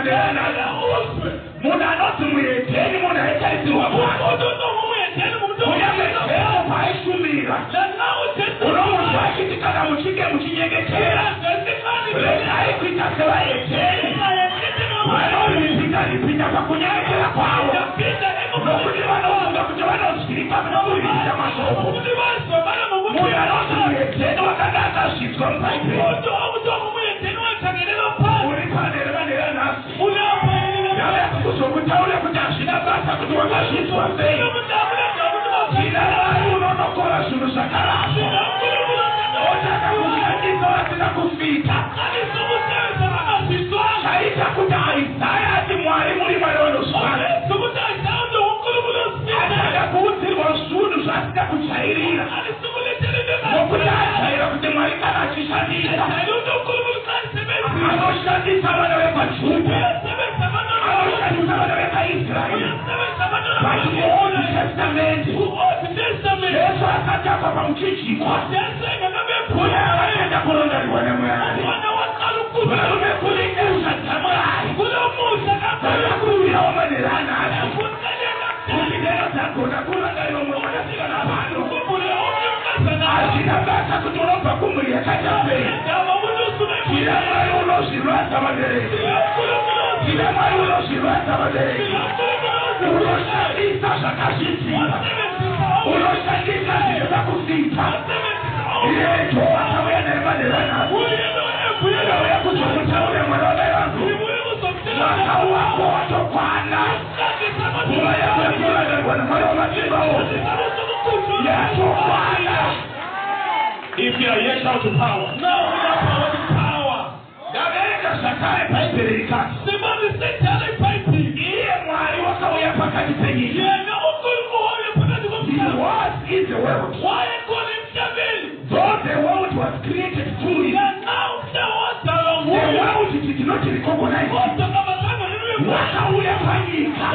Manheru anhasi. Munhu anonzi muhedheni munhu aitarisirwa pasi. Kunyange Jesu paaishumira, unomunzwa achiti kana muchinge muchinyengetera, regai kuita sevahedheni vanoripita ripita pakunyengetera kwavo, nokuti vanofunga kuti vanozvipa nokuripita mashoko. Munhu anonzi muhedheni wakanga akazvidzwa muBhaibheri. Uri panhere manheru anhasi. Ndauya kuzokutaurira kuti hazvina basa kuti wakazvidzwa sei. Tina Mwari unonokora zvinhu zvakaraswa. Otanga kushandisa vasina kufita. Chaita kuti Isaya ati Mwari muri Mwari vanozvivanza. Atanga kuudzirwa zvinhu zvaasina kujairira. Nokuti ajaira kuti Mwari kana achishandisa anoshandisa vana vekwaJudha, anoshandisa vana vekwaIsraeri. But muOld Testament, Jesu asati afa pamuchinjikwa, kune akaenda kurangarirwa naMwari. Varume, kune nyasha dzaMwari dzakakuwirawo manheru anhasi kuti deno dzagona kurangarirwa mumwe mwanasikana pano. Hazvina basa kuti unobva kumhuri yakaita sei. Tina Mwari unozvivanza vabereki. Tina Mwari unozvivanza vabereki. Unoshandisa zvakazvidzika. Unoshandisa zvisina kufita. Iye Jehovha akauya naye manheru anhasi. Ndauya kuzokutaurira mwana wamai vangu. Mwaka wako watokwana. Nguva yako yekurangarirwa naMwari wamasimba ose yatokwana. If you are here, shout to power. Ndaverenga zvakare Bhaibheri rikati iye Mwari wakauya pakati penyika. He was in the world. Though the world was created through him, the world did not recognize him. Wakauya panyika,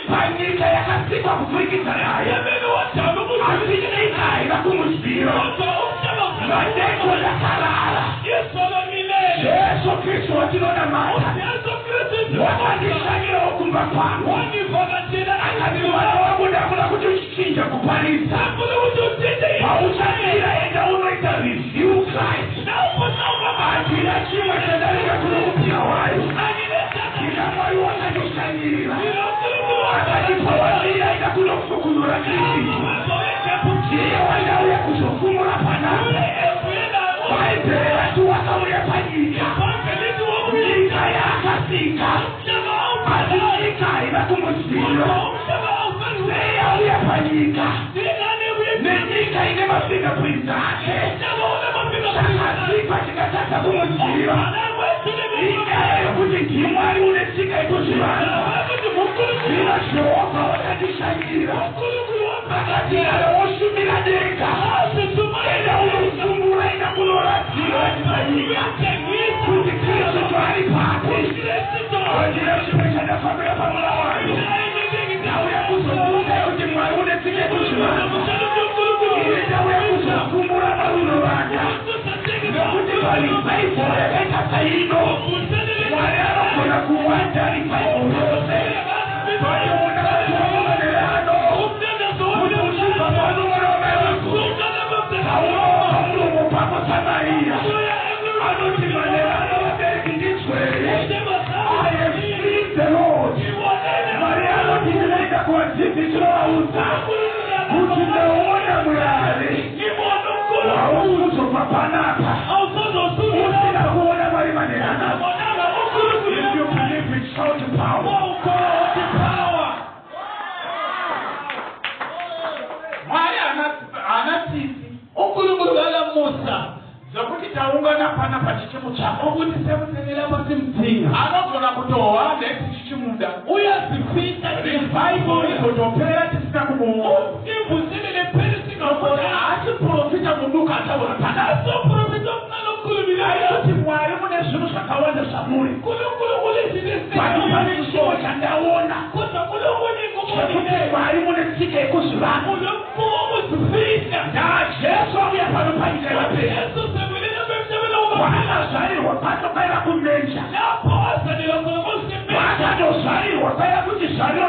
panyika yakasikwa kupfurikidza naye, asi nyika haina kumuziva. Madeko yakarara. Jesu Kristu watinonamata wakandishanyirawo kumba kwangu, akati mwana wangu, ndakuda kuti uchichinja kuparidza. Pauchamira, enda unoita review Christ. Handina chimwe chandarega kunokupira wayo. Ina Mwari wakandishanyirira, akatipa wamira, enda kunofukunura Kristu. Ndiye wandauya kuzofumura panapa. Bhaibheri rati wakauya panyika, nyika yaakasika, asi nyika haina kumuziva. Sei auya panyika nenyika ine mafingerprints ake, chakasikwa chikatadza kumuziva? Inyaya yokuti ndiMwari une tsika yekuzvivanza. Zvino Jehovha wakandishanyira, akati kana woshumira denga, enda unofumbura, enda kunoratidzira nyika kuti Kristu ari papi. Handina chimwe chandafambira pamulawayo. Ndauya kuzokuudza kuti Mwari une tsika yekuzvivanza. Ini ndauya kuzofumbura marunovanda, nokuti parevival yakaita saino, Mwari anogona kuwanda revival yose. Panoona vatuvamumanere ano kuti uchibva pano, mwana wamai vangu, paunopa muromo pako saMariya anoti manheru ano, vabereki, ndinzwei, I have seen the Lord. Mwari anoti ndinoenda kuvadzidzisi novaudza kuti ndaona Mwari. Hauzobva panapa usina kuona Mwari manheru anhasi. If you believe it, shout power. Mwari haana tsitsi UNkulunkulu kalamusa dzekuti taungana panapa tichimutsvaka. Ukuthi sebuthene lapha simdinga. Anogona kutohwa ndeti tichimuda. Uyazifihla. Revival igotopera tisina kumuona. Imvuselelo iphele singabona. Haasi profita muduku ataura panapa. Asoprofita omncane okhulumileyo. Aitoti Mwari mune zvinhu zvakawanda zvamuri, uNkulunkulu kulezinto pano pane chinhu chandaona kodwa kulokunye chekuti kubonile. Mwari mune tsika yekuzvivanza. Unomkhuba wokuzifihla. NdaJesu auya pano panyika yevapenyu. Jesu sebuyele emhlabeni wokuphila. Kwaakazvarirwa pacho kwaiva kumanger. Lapho wazalelwa kwaiva kuchizvariro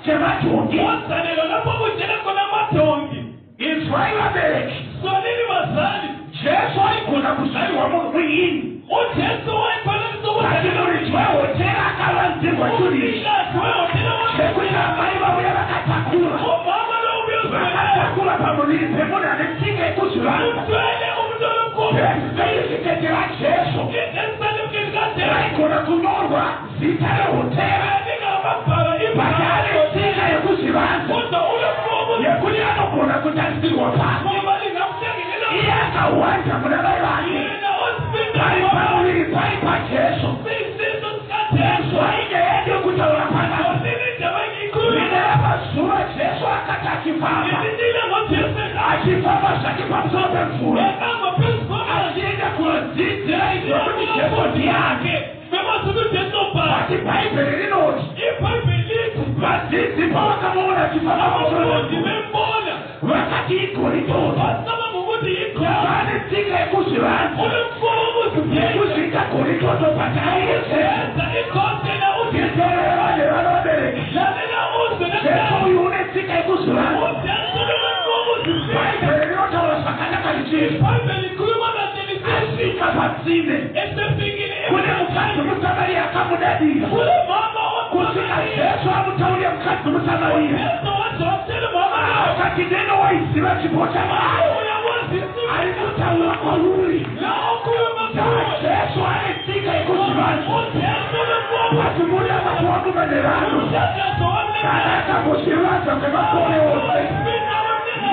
chemadhongi. Wazalelwa lapho kudlela khona amadonki. Inzwai vabereki. Sonini bazali. Jesu aigona kuzvarirwa munhu muini. UJesu wayekwanisa Asi ukuzalelwa muridzi wehotera akavanzirwa chinhu ichi umnikazi wehotela chekuti amai vauya vakatakura. Umama lo ubuyozwela Vakatakura pamuviri pemunhu ane tsika yekuzvivanza. uthwele umuntu olomkhulu. Certificate raJesu Icertificate kaJesu raigona kunyorwa zita rehotera. lingamabhala But ane ibhala tsika yekuzvivanza kodwa ulomkhulu yekuti anogona kutarisirwa pasi. ngoba lingamhlengelela Iye akawanda muna mai vake. yena osipinda Vari pamuviri pai paJesu. sisiso sikaJesu. Vaine yedu kutaura panapa. Sonini indaba engiyikhuluma Rimwe ramazuva Jesu akati achifamba. ngithintile ngoJesu Achifamba zvake pamusoro pemvura. ehamba phezu kwamanzi Achienda kunodzidzira izvo kuti Jesu ndiani. bemazi ukuthi uJesu ubani. Asi Bhaibheri rinoti IBhayibheli lithi vadzidzi pavakamuona achifamba pamusoro abafundi pemvura bembona vakati igoritoto. bacabanga ukuthi yikhona. Vane tsika yekuzvivanza. Unomkhuba wokuziphetha Yekuzviita goritoto but aiye Jesu. yenza ikhosela uJesu. Nditorere vanhu vanovabereki. Lalela uzwe Jesu namhlanje uyu une tsika yekuzvivanza. uJesu unomkhuba wokuziphetha. Bhaibheri rinotaura zvakanaka richiti IBhayibheli likhuluma kahle lisithi asvika patsime esefikile kune mukadzi muSamariya akamudadira. kule mama Kusvika waSamariya. Jesu amutaurira mukadzi muSamariya. Jesu waze watshela umama Akati neno waiziva chipo chaMwari uyakwazi isimo ari kutaura kwauri. la okhuluma kuwe. Jesu ane tsika yekuzvivanza. UJesu unomkhuba Asi munamato wangu nevanhu umthandazo wami kana akambozvivanza kwemakore ose.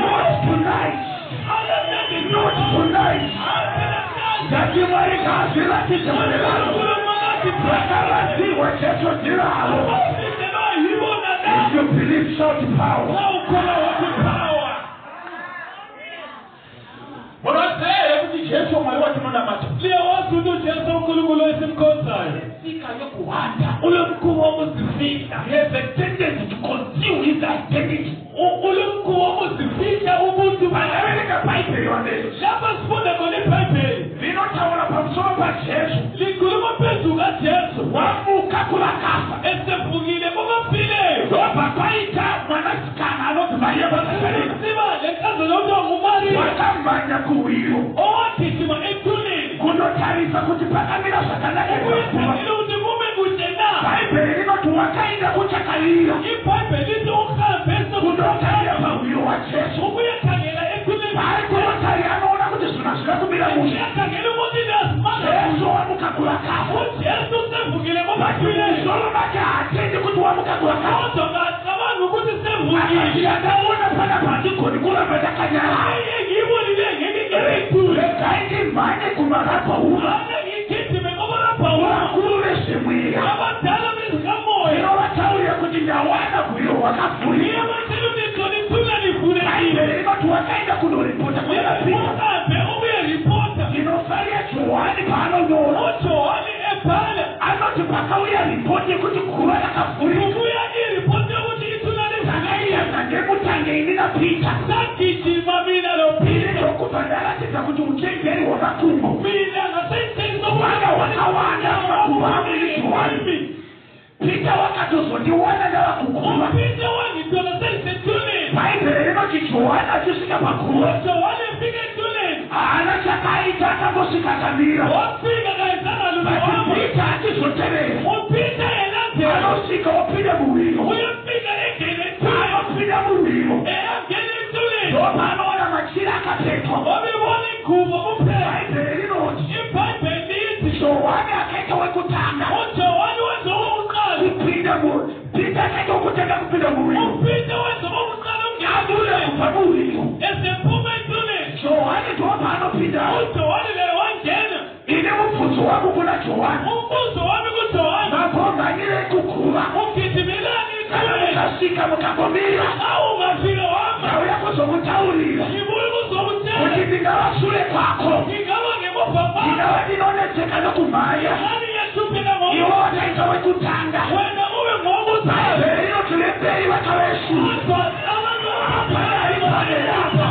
Not tonight. Not tonight. Ndati Mwari ngaazviratidze mune vanhu. Vakavanzirwa Jesu ndivavo. If you believe, shout power. Munoziva here kuti Jesu Mwari watinonamata Liyawazi ukuthi uJesu uNkulunkulu esimkhonzayo tsika yekuhwanda. ulomkhuba wokuzifihla. He has a tendency to conceal his identity. Ulomkhuba wokuzifihla ubuntu bakhe. Vakaverenga Bhaibheri vabereki. Lapho sifunda khona iBhayibheli Rinotaura pamusoro paJesu. likhuluma phezu kaJesu Wamuka kuvakafa. esevukile kwabafileyo. Ndobva paita mwanasikana anonzi Mariya Magadharena. Siba le nkazana okuthiwa nguMariya Wakamhanya kuhwiro owagijima ethuneni kunotarisa kuti pakamira zvakanaka here paguva. ukuyakhangela ukuthi kume kuhle na. Bhaibheri rinoti wakaenda kuchakalira IBhayibheli lithi uhambe kunotarira pahwiro hwaJesu. ukuyakhangela ethuneni Paari kunotarira anoona kuti zvinhu hazvina kumira mushe. uyakhangela ukuthi lazimanga Jesu wamuka kuvakafa. uJesu usevukile But kwabafileyo. musoro make haatendi kuti wamuka kuvakafa. Kodwa ngacabangi ukuthi sevukile. Akati yandaona panapa handigoni kuramba ndakanyarara. Engiyibonile ngeke ngiyithule. Regai ndimhanye kumarabhaura. Ake ngigijime kobarabhawura Vakuru vezvemweya. abadala bezikamoya. Ndinovataurira kuti ndawana hwiro hwakavhurika. Ngiyabatshela ukuthi khona ithuna livulekile. Bhaibheri rinoti wakaenda kunoripota kuna Pita. Uhambe ukuyeripota. Ndinofarira Johani paanonyora. UJohane ebhala Anoti pakauya ripoti yekuti guva rakavhurika. kubuya iripoti yokuthi ithuna livulekile. Zvakaiyanza ndemutange ini naPita. Sagijima mina lo Ini Peter. ndokubva ndaratidza kuti uchenjeri hwamakumbo. Mina ngasengitshengisa Hwanga hwakawanda mumakumbo angu ini Johani. Pita wakatozondiwana ndava kuguva. uPeter wangithola sengisethuneni. Bhaibheri rinoti Johani achisvika paguva. UJohane efika ethuneni Haana chakaita akangosvika akamira. wafika kayenzanga lutho But wahamba. Pita achizotevera. UPeter elandela Anosvika opinda muhwiro. uyafika engene ethuneni. Anopinda muhwiro. Eyangena ethuneni Ndopaanoona machira akapetwa. wabebona ingubo kuphela. Bhaibheri rinoti IBhayibheli lithi Johani akaita wekutanga uJohane wenza okokuqala. kupinda mu Pita akaita wekutanga kupinda muhwiro. UPeter wenza okokuqala ukungena Abuda ethuneni. kubva muhwiro. Esephuma ethuneni Johani ndopaanopinda. uJohane laye wangena. Ine mubvunzo wangu kuna Johani. Umbuzo wami kuJohane Mambomhanyirei kuguva. ugijimelani Kana ethuneni? mukasvika mukangomira. Awu ungafika wama Ndauya kuzomutaurira ngibuye kuti kuzokutshela ndingava shure kwako. ngingaba ngemuva kwakho Ndingava ndinonetseka nokumhanya. ngani ngiyahlupheka Iwe ngoba wakaita wekutanga. wena ube ngowokuqala. Bhaibheri rinoti vemberi vakaveshure. Kodwa abantu Hapana ari padera apa.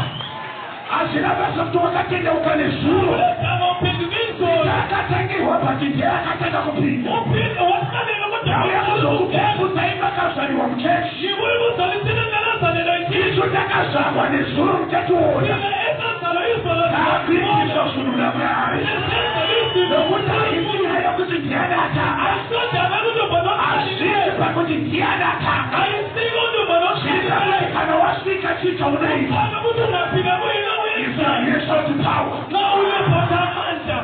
Hazvina basa kuti wakatendeuka nezuro. Udaba uphenduka izolo Akatangirwa but ndiye akatanga kupinda. uphinde waqaleka kodwa Ndauya kuzokubvunzai makazvariwa muchechi. Ngibuye ukuzalisela ngalazalelwa ichechi. Isu takazvarwa nezuro muchationa. Thina esazalwa izolo Takuitiswa zvinhu naMwari. senzela izinto. Nokuti haisi nyaya yokuti ndiani atanga. Ayisodaba kunobva Hazvisi pakuti ndiani atanga. Ayisiko unobva Zviri pakuti kana wasvika chii chaunoita. Kana kuti ungafika kuyini If you are here, shout power. Nxa uyophatha amandla.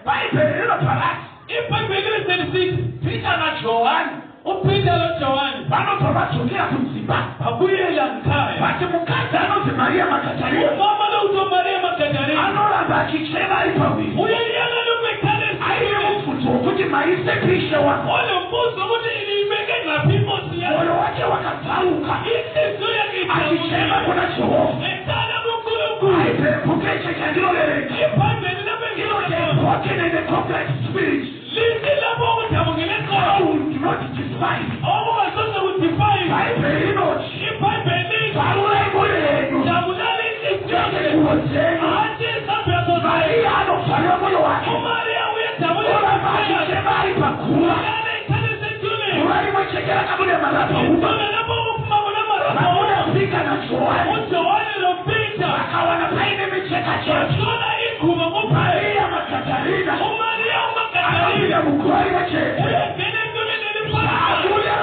Bhaibheri rinobva rati IBhayibheli liselisithi Peter naJohani uPeter loJohane vanobva vadzokera kudzimba. babuyela ngikhaya. Vati mukadzi anonzi Mariya Magadharina Umama lo kuthiwa Mariya Magdalena anoramba achichema ari pawiri. uyeliyana lokwekhale Aine mubvunzo wokuti maisepi ishe wangu. onombuzo ukuthi ilibeke ngaphi inkosi yakho. Mwoyo wake wakabvaruka Inhliziyo yakhe achichema ijabulile. kuna Jehovha. Ekhala kuNkulunkulu. Bhaibheri bhuku ichi chandinoverenga IBhayibheli lapho inoti engifunda khona, broken and a complex spirit lithi lapho okudabukile khona thou do not despise. okungasoze kudefine. Bhaibheri rinoti IBhayibheli lithi bvarurai mwoyo yenyu jabulani inhliziyo kwete yenu. nguo dzenyu. Hatshi izambatho zakho. Mariya anobvarura mwoyo wake uMariya uyajabulela oramba inhliziyo yakhe. achichema ari paguva. Uyalala ekhala esethuneni. Guva rimwe chete rakabuda marabhauma. Ithuna lapho okuphuma khona Vabuda amarabha. Peter naJohani uJohane noPeter vakawana paine micheka chete. bathola ingubo kuphela. Mariya Magadharina uMariya uMagadalena akapinda muguva rimwe chete. uyangena ethuneni eliphansi. Abuda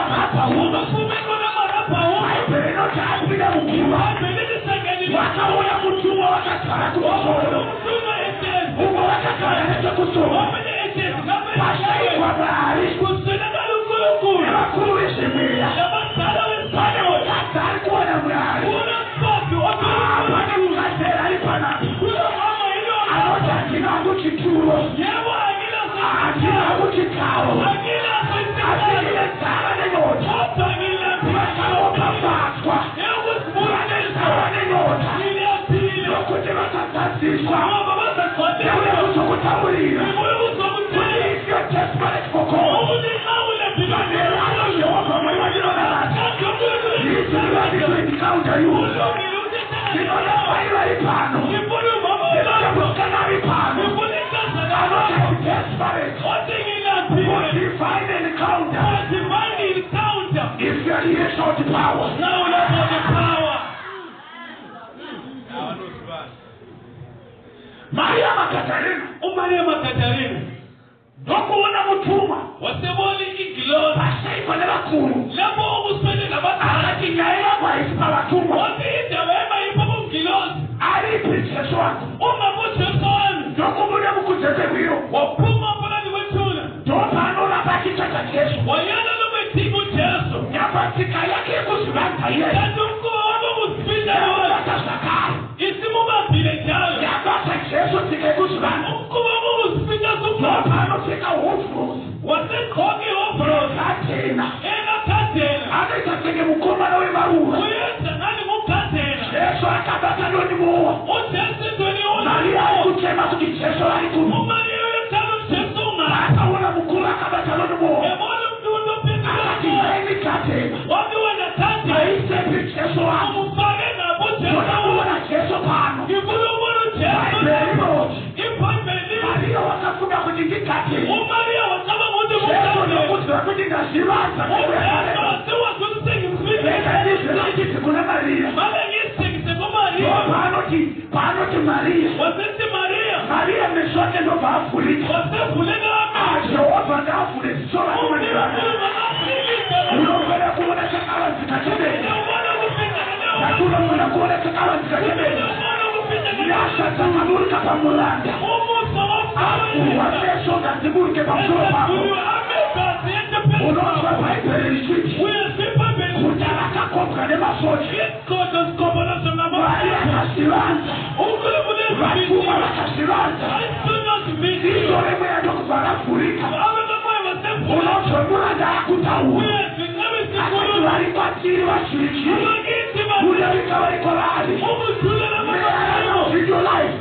marabhauma. Uphume khona amarabha. Bhaibheri rinoti apinda muguva IBhayibheli lisengenile. vakaona mutumwa wakagara kumusoro. Umthunywa ehlezi. Mumwe wakagara nechekusoro. Omunye ehlezi ngapha Pashaikwa Mwari Kuswelakala uNkulunkulu. nevakuru vezvemweya. Nabadala Pane wesifazane. mukadzi ari kuona Mwari. Kunomfazi Ah, okhuluma. pane mukadzi ari panapa Kulomama yilona. anoti handina hangu chituro, Yebo angilaso handina hangu chigaro, Angilaso asi isihlalo. ndine nzara nenyota. Kodwa ngilambile. Vakaropafadzwa vane nzara nenyota Ngiyaphila. nokuti vakazadziswa. Ngoba bazagcwaliswa. Ndauya kuzokutaurira Ngibuye kuti ukuzokutshela if you are desperate for God, ukuthi nxa ulambile, manheru Jehovha Mwari wandinonamata. He is ready to encounter you. ulungile ukuthi Ndinoda mai vari pano. ngifuna umama Ndinoda walapho. musikana ari pano. Ngifuna inkazana Anoti yakho. I'm desperate Othi for ngilambile. divine encounter. For divine encounter. If you are here, shout power. Nxa ulapho ne-power. Maria Magdalena uMariya Magdalena ndokuona mutumwa wasebona ingilosi pashaikwa nevakuru lapho okuswele nabadala. akati nyaya yangu haisi pavatumwa. Wathi indaba yami ayikho kungilosi. Aripi Jesu wangu? Ungabe uJesu wami. Ndokubuda mukudze kwehwiro Waphuma phakathi kwethuna. ndopanoramba achitsvaga Jesu. Wayala lokwethinga uJesu. Nyamba tsika yake yekuzvivanza iye Kanti umkhuba wakho ukuzifihla wona. yabata zvakare. Isimubambile njalo. Yabata Jesu tsika yekuzvivanza. Umkhuba wakho ukuzifihla sumubambile. Ndopaanopfeka hovhorosi Wasegqoka ihovorosi. akachena Engakhathela. anoita senge mukomana wemaruva. Uyenza ngani ngukhathela. Jesu akabata nonimowa. uJesu intweni Mariya ari unayo. kuchema kuti Jesu ari kuno. uMariya uyamthanda uJesu ungaphi. Akaona mukuru akabata nonimowa Yabona umuntu ophendula akati nhaimi gatena Wathi wena thatha. maisepi Jesu wangu. Umfake ngaphi uJesu? Ndoda kuona Jesu pano. Ngifuna ukubona uJesu. Bhaibheri rinoti IBhayibheli lithi Mariya wakafunga kuti ndigatene. uMariya wacabanga ukuthi Jesu ngukhathela. ndokuziva kuti ndazvivanza uJesu wasiwazi ukuthi rega sengimfihlile. ndizviratidze kuna Mariya. Make ngizithengise kuMariya. Ndopaanoti paanoti Mariya Wasithi Mariya. Mariya meso ake ndobva avhurika. Wasevuleka Ah, amehlo. Jehovha ngaavhure ziso rako manheru ano. uNkulunkulu Unofanira kuona chakavanzika chemene. Ubona ukufihlakeleyo. Ngati unofanira kuona chakavanzika chemene. Ubona ukufihlakeleyo. Nyasha dzakaburuka pamuranda. Umusa Avhurwa womfowethu. meso ngadziburuke pamusoro pako. Esavuliwe amehlo aziyende phezulu. Unonzwa Bhaibheri richiti Uyezwa guta rakakombwa nemasoja. Isigodlo sikhombolozwe Mwari ngamasoja. akazvivanza. uNkulunkulu Vatumwa ezifihliwe. vakazvivanza. Ayisithunywa zifihliwe. Ziso remweya ndokubva ravhurika. Abe kamoya wasevula. Unonzwa muranda akutaura. Uyezwa inceku Akati isikhuluma. vari kwatiri vazhinji Abakithi ba- kudarika vari kwavari. Ukudlulela Meya amasiko. video life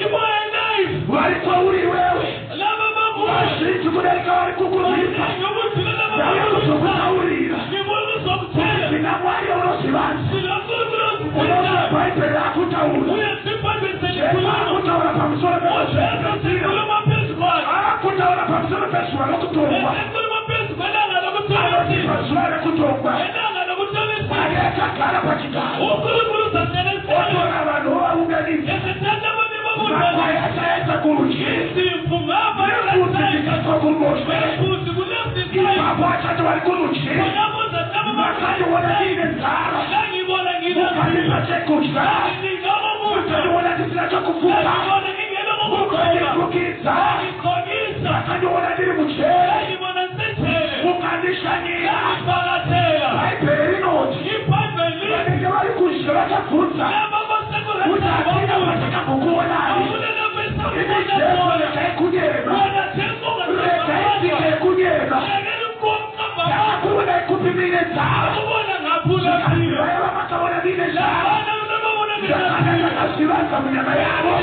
Imoya life. vari kwauri iwewe Laba bakuwe. vazhinji kudarika vari kukuzvipa. Baningi ukudlulela Ndauya amasiko. kuzokutaurira Ngibona uzokutshela. tina Mwari unozvivanza. Sinankulunkulu Unonzwa ozifihla. Bhaibheri akutaura. Uyezwa iBhayibheli Jesu selikhuluma. akutaura pamusoro uJesu pezviya. sikhuluma phezu kwakhe. Akutaura pamusoro pezuva rokutongwa. Esikhuluma phezu kwelanga Kuti Achagara pachigaro, otora vanhu ovaunganidza. Makwai achaenda kurudyi, nembudzi dzikaiswa kuruboshwe. Ipapo achati vari kurudyi, "Makandiona ndiine nzara, mukandipa chekudya. Makandiona ndisina chokupfeka, mukandifukidza. Makandiona ndiri mujeri, mukandishanyira." Bhaibheri rinoti vanenge vari kudya vachabvunza kuti, "Hatina pachakambokuonai imi Jesu? Regai kunyema, regai tsika yekunyema. Takakuonai kupi muine nzara?" Vaiva makaona muine nzara, zvakanga ndakazvivanza munyama yavo.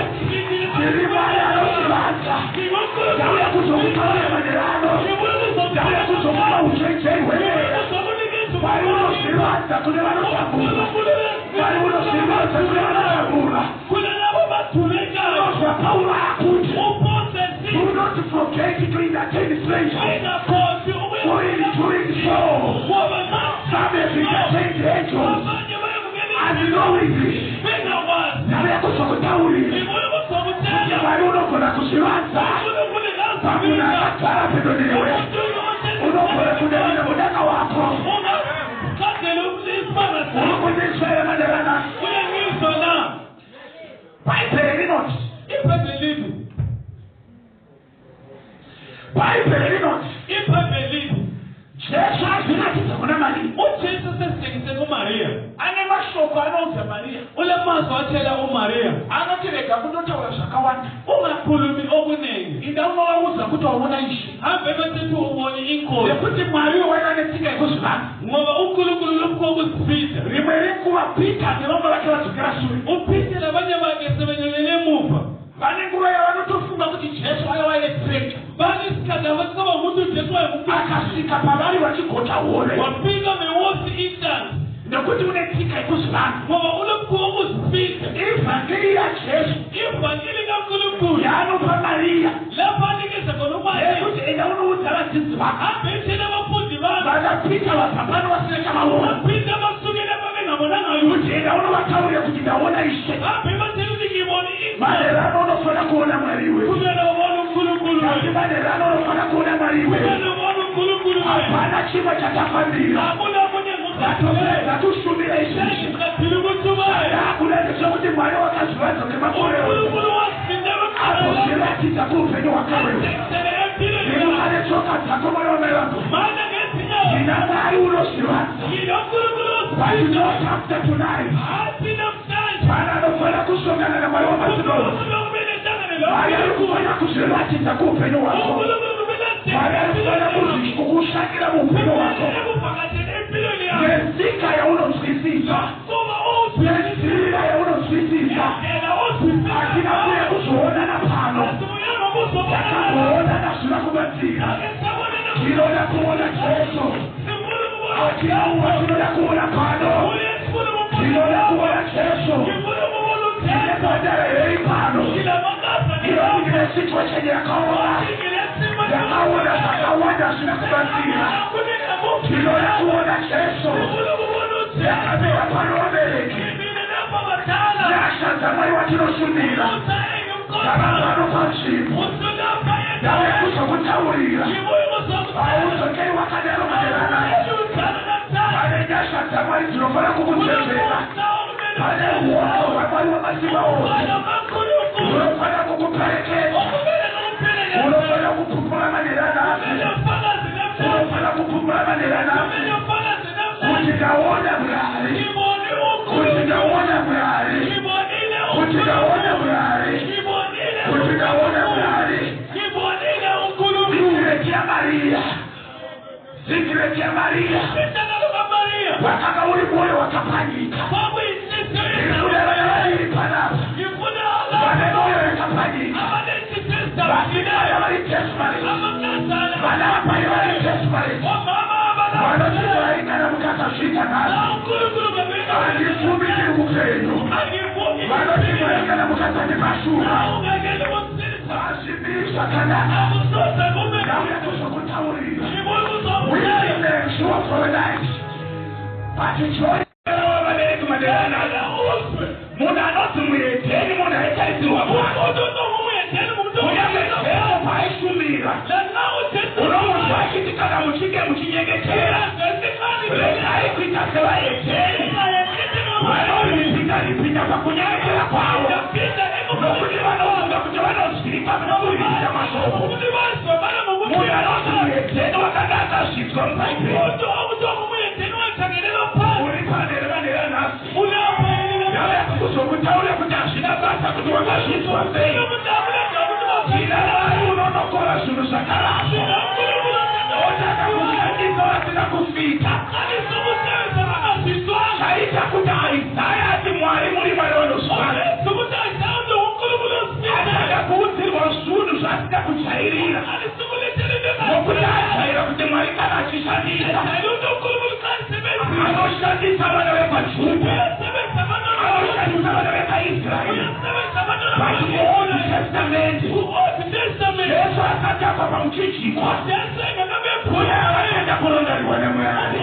Ndiri Mwari anozvivanza. Ndauya kuzokutaurira maererano, ndauya kuzokupa uchenjeri hwemweya. Mwari unozvivanza kune vanotambura. Mwari unozvivanza kune vanotambura. Unozwa Pauro akuti, "Do not forget to entertain strangers, for in doing so some have entertained angels unknowingly." Ndauya kuzokutaurira kuti Mwari unogona kuzvivanza pamunhu akagara pedo newe. Unogona kudavira mudaka wako. Uri kundinzwa here maderana? Bhaibheri rinoti, Bhaibheri rinoti Jesu azviratidza kuna Mariya. UJesu sesitshengise kuMariya. Ane mashoko anoudza Mariya. Ulamazwi atshela uMariya. Anoti, "Rega kundotaura zvakawanda. Ungakhulumi okuningi. Inda unovaudza kuti waona Ishe." Hambe besithi ubone inkosi. Nekuti Mwari waiva netsika yekuzvivanza. Ngoba uNkulunkulu lomkho ukuzifihla. Rimwe renguva Pita nevamwe vake vadzokera shure. UPeter labanye bakhe sebenyelele emuva. Vane nguva yavanotofunga kuti Jesu aiva yestranger. Banesikhathi abacabanga ukuthi uJesu wayengumuntu. Akasvika pavari vachigocha hove. Wafika bewosi inhlanzi. Nekuti une tsika yekuzvivanza. Ngoba ulomkhuba wokuzifihla. Ivhangeri yaJesu Ivangeli kaNkulunkulu yaanopa Mariya lapho anikeza khona uMariya yekuti, "Enda unoudza vadzidzi vako." hambe etshela abafundi bakho. Vana Pita vabva vasina chavaona. BaPeter basukele babengabonanga lutho. Kuti, "Enda unovataurira kuti ndaona Ishe." Hambe batshela ukuthi ngibone inkosi. Maderano unofanira kuona Mwari iwe. Kumele ubone uNkulunkulu Kasi wena. maderano unofanira kuona Mwari iwe. Kumele ubone uNkulunkulu wena. Hapana chimwe chatafambira. Akuna okunye Tatopedza ngokukhathele. kushumira izvizvi. Sengiqedile ukutshumayela. Ndakuda ndechekuti Mwari wakazvivanza kwemakore ose. uNkulunkulu wasinda Azozviratidza kuupenyu hwako wewe. empilweni Imuka yakho. netsoka dzako, mwana wamai vangu. Mana ngezinyawo. Ndina Mwari unozvivanza. NginoNkulunkulu But ozifihla. not after tonight. Hathi namhlanje. Pana anofanira kusongana naMwari wamasimba ose. uNkulunkulu kumele ehlangane Mwari ari loNkulunkulu. kufanira kuzviratidza kuupenyu hwako. uNkulunkulu kumele Mwari ari kufanira kukushanyira muupenyu hwako. ekuvakashele empilweni yakho. Netsika yaunonzwisisa. Kuba uzwisisa. Nenzira yaunonzwisisa. Indlela ozwisisa Hatina kuya ngayo. kuzoonana pano. Asibuyanga ukuzobonana. Takamboonana zvina kubatsira. Ake sabonana. Tinoda kuona Jesu. Sifuna ukubona Hatina uwa tinoda kuona pano. Uye sifuna ukubona Tinoda kuona Jesu. Ngifuna ukubona Tine uJesu. bhandara yei pano. Ngilamakazana Iyo lapho. ndine situation yakaoma. Nginesimo Ndakaona zvakawanda zvina kubatsira. Tinoda kuona Jesu. Sifuna ukubona uJesu. Yakamira pano vabereki. Ngimile lapha badala. Nyasha dzaMwari watinoshumira. Musa engimkhonzayo. Tava pano panzvimbo. Usulapha Ndauya endaweni. kuzokutaurira. Ngibuye ukuzokutshela. Haudzokeri wakadaro maderana. Ujalo namhlanje. Pane nyasha dzaMwari dzinofanira kukudzedzera. Kunomusa okumele Pane ruoko rwaMwari wamasimba ose Bana kaNkulunkulu. runofanira kukuperekedza. Okumele kukuphelekezele. Unofanira kupupura maderanasi. Kumele ufakaze namhlanje. Unofanira kupupura maderanasi Kumele ufakaze kuti namhlanje. ndaona Mwari. Ngibone Kuti uNkulunkulu. ndaona Mwari. Ngibonile Kuti ndaona uNkulunkulu. Mwari. Ngibonile Kuti ndaona uNkulunkulu. Mwari. Ngibonile uNkulunkulu. Secret yaMariya, secret yaMariya Inhlangano kaMariya. wakanga uri mwoyo wakapanyika. Kwakuyinhliziyo Ndiri vana vaviri panapa Ngifuna vane abantu mwoyo yakapanyika. abanenhliziyo Vasikana ezidabukile. vari desperate. Amankazana Vana vapai vari desperate. Omama Vanoti, abalaphileyo. "Mwari, kana mukasazviita nhasi, uNkulunkulu babeka handifumi ndiri mupenyu." Angivuki. Vanoti, "Mwari, kana mukasandipashura, Ungangeni ukusisa. hazvimiri zvakanaka." Akusoze kube. Ndauya kuzokutaurira. Ngibuye We ukuzokutshela. may endure for the night, but joy. Munhu anonzi muhedheni, munhu aitarisirwa pasi. Kunyange Jesu paaishumira, unomunzwa achiti kana muchinge muchinyengetera, regai kuita sevahedheni vanoripita ripita pakunyengetera kwavo, nokuti vanofunga kuti vanozvipa nokuripita mashoko. Munhu anonzi muhedheni wakanga akazvidzwa muBhaibheri. Uri panhere manhere nhasi, yava kuzokutaura kuti hazvina basa kuti wakazvidzwa sei. Tina Mwari unonokora zvinhu zvakaraswa, otaka kushandisa vasina kufita. Chaita kuti Isaya ati, "Mwari, muri Mwari vanozvara." Atanga kuudzirwa zvinhu zvaasina kujairira, nokuti ajaira kuti Mwari kana achishandisa, anoshandisa vana vepaJudha, anoshandisa vana vepaIsraeri. But muOld Testament, Jesu asati afa pamuchinjikwa, kune avanoenda kurangarirwa naMwari.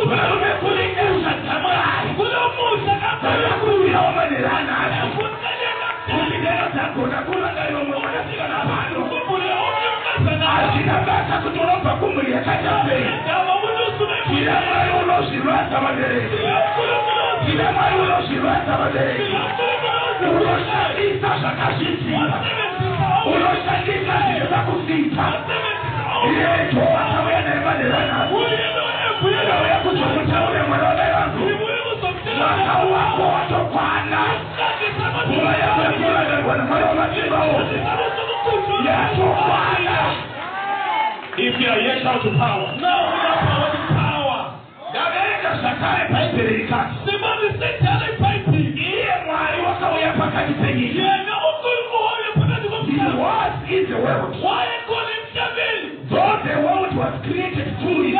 Varume, kune nyasha dzaMwari dzakakuwirawo manhero anhasi, kuti neno dzagona kurangarirwa mumwe mwanasikana pano. Hazvina basa kuti unobva kumhuri yakaita sei. Tina Mwari unozvivanza vabereki. Tina Mwari unozvivanza vabereki, unoshandisa zvakazvidzika, unoshandisa zvinoda kufita. Iyejo akauya naye manhero anhasi, auya kuzokutaura, mwana wamai vangu, mwaka wako watokwana. Nguva yako yekurangarirwa naMwari wamasimba ose yatokwana. If you are here, shout to power. Ndaverenga zvakare Bhaibheri rikati iye Mwari wakauya pakati penyika. He was in the world, though the world was created through him,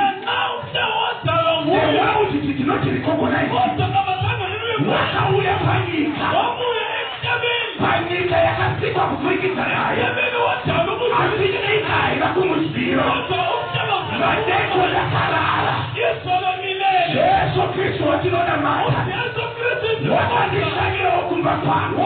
the world did not recognize him. Wakauya panyika, panyika yakasikwa kupfurikidza naye, asi nyika haina kumuziva. Madeko yakarara. Jesu Kristu watinonamata wakandishanyirawo kumba kwangu.